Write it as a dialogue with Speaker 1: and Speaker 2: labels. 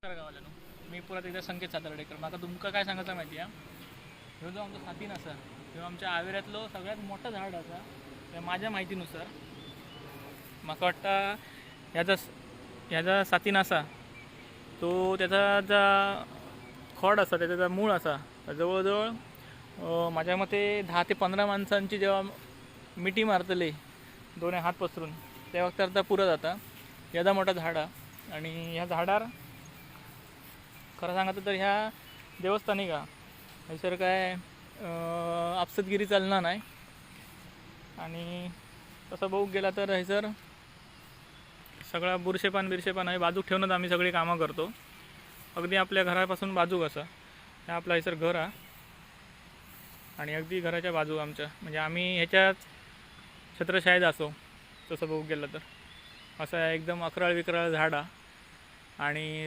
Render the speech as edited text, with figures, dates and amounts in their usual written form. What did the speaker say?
Speaker 1: नमस्कार गावाल्यानो, मी परत एकदा संकेत सातार्डेकर. म्हाका तुमकां काय सांगायचं माहिती आहे, ह्यो जो आमचो सातीन आसा ह्यो आमच्या आवेऱ्यांतलो सगळ्यात मोठो झाड आसा. हे माझ्या माहितीनुसार म्हाका वाटता ह्या ह्या जा सातीन आसा तो त्याचा जा खोड आसा, त्याचा जा मूळ आसा, जवळ जवळ माझ्या मते 10 ते 15 माणसांची जेव्हा मिठी मारतले दोन्ही हात पसरून त्या वक्तार ता पुरो जाता. येदा मोठा झाड हा. आणि ह्या झाडार खरं सांगायचं तर ह्या देवस्थानी का हयसर काय आपसतगिरी चलना नाही. आणि तसं बघूक गेला तर हयसर सगळा बुरशेपान बिरशेपान आहे बाजूक ठेवूनच आम्ही सगळी कामं करतो. अगदी आपल्या घरापासून बाजूक असं हे आपलं हयसर घर हा आणि अगदी घराच्या बाजू आमच्या, म्हणजे आम्ही ह्याच्याच छत्रछायेत असो. तसं बघूक गेलं तर असं एकदम अकराळ विक्राळ झाड हा. आणि